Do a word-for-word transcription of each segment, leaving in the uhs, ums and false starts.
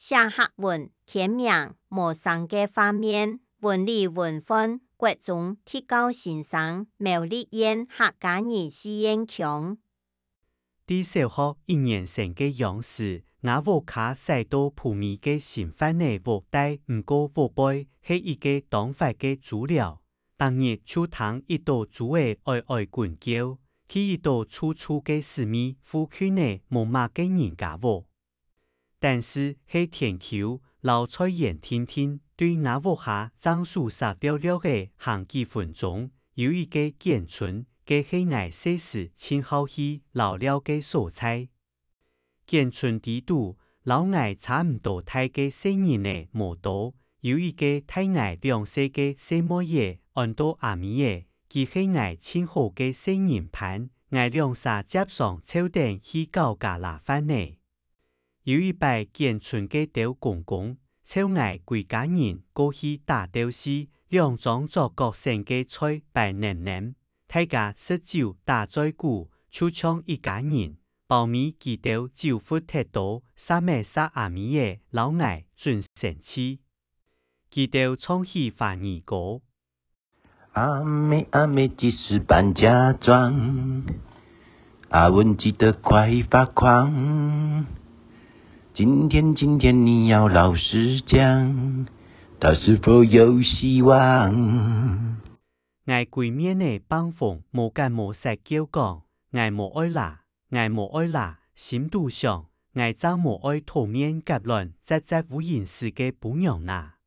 寫客文、簽名、無聲个畫面，文理文範，國中特教先生，苗栗縣客家人四縣腔。在小學一年生个樣時，吾屋下徙到埔尾个新發仔屋底，毋過屋背係一个當闊个豬寮。逐日就聽一到豬仔哀哀滾叫，去一到臭臭个屎味附近个無麼个人家屋。 但是係田坵摎菜園定定，對吾屋下正手煞溜溜仔行幾分鐘，有一个簡村，該係𠊎細時盡好去遶尞个所在。簡村底肚，摎𠊎差毋多大个細人仔無多，有一个大𠊎兩歲个細妹仔，安到阿咪仔，佢係𠊎盡好个細人伴，𠊎兩儕輒常湊等去搞家啦飯仔。 有一擺，簡村个兜公公，湊𠊎歸家人過去打鬥敘，兩張桌角脣个菜擺淰淰，大家食酒打嘴鼓，就像一家人。包尾佢兜酒朏忒多，煞乜煞阿咪仔摎𠊎，準生氣。佢兜唱起華語歌： 阿妹，阿妹，幾時搬家裝？阿文記得快發狂。今天，今天你要老實講，他是否有希望？𠊎歸面仔挷紅，無結無舌叫講：𠊎無愛啦，𠊎無愛啦！心肚想：𠊎正無愛討面頰卵、扎扎烏蠅屎个餔娘哪！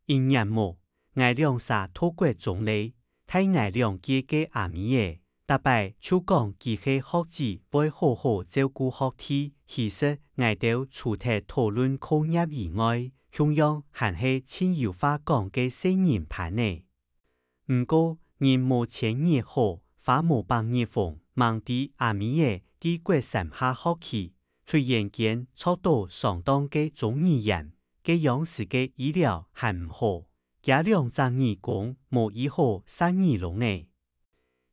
一𥍉目，𠊎兩儕到國中咧，大𠊎兩屆个阿咪仔，逐擺就講佢係學姊，會好好照顧學弟。其實，𠊎兜除忒討論課業以外，共樣還係盡有話講个細人伴仔。毋過，人無千日好，花無百日紅，吂知阿咪仔在國三下學期， 突然間著到相當个中耳炎，該央時个醫療還毋好，厥兩隻耳公無醫好煞耳聾仔。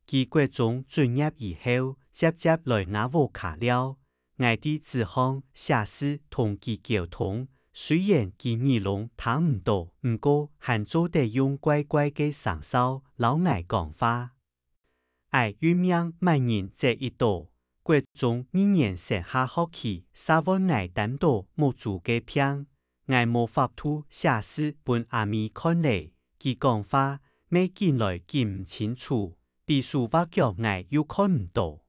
佢國中卒業以後，輒輒來吾屋下尞，𠊎在紙項寫字同佢溝通，雖然佢耳聾聽毋到，毋過還做得用怪怪个聲嗽摎𠊎講話。 𠊎運命麼人擇一到，國中二年生下學期煞換𠊎擔到目珠个病。𠊎無法度寫字分阿咪看咧，佢講話乜緊來緊毋清楚，比手畫腳𠊎又看毋到。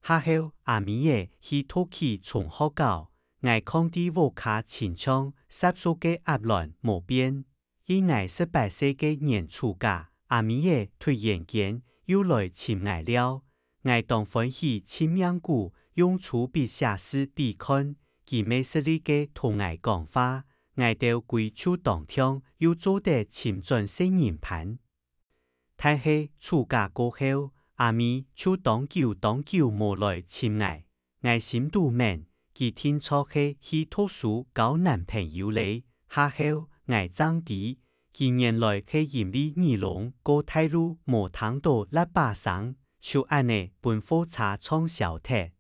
下後，阿咪仔去讀去重學校，𠊎囥在屋下親像煠熟个鴨卵無變。 在𠊎十八歲个年暑假，阿咪仔突然間又來尋𠊎尞。𠊎當歡喜盡命牯，用粗筆寫字分佢看，佢乜食力个同𠊎講話，𠊎兜歸就當暢，又做得尋轉細人伴。 但係暑假過後，阿咪就當久當久無來尋𠊎。𠊎心肚愐，佢定著係去讀書交男朋友咧。下後，𠊎正知，佢原來係因為耳聾過大路無聽到喇叭聲，就恁仔分貨車撞消忒。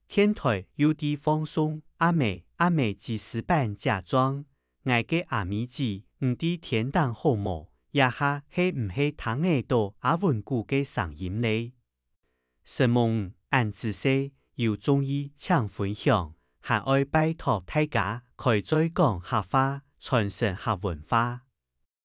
電台又在放送阿姆阿姆記事版這狀，𠊎个阿咪姊，毋知天頂好無，這下係毋係聽得到阿文牯个聲音咧？承蒙恁仔細，有中意請分享，還愛拜託大家開嘴講客話，傳承客文化。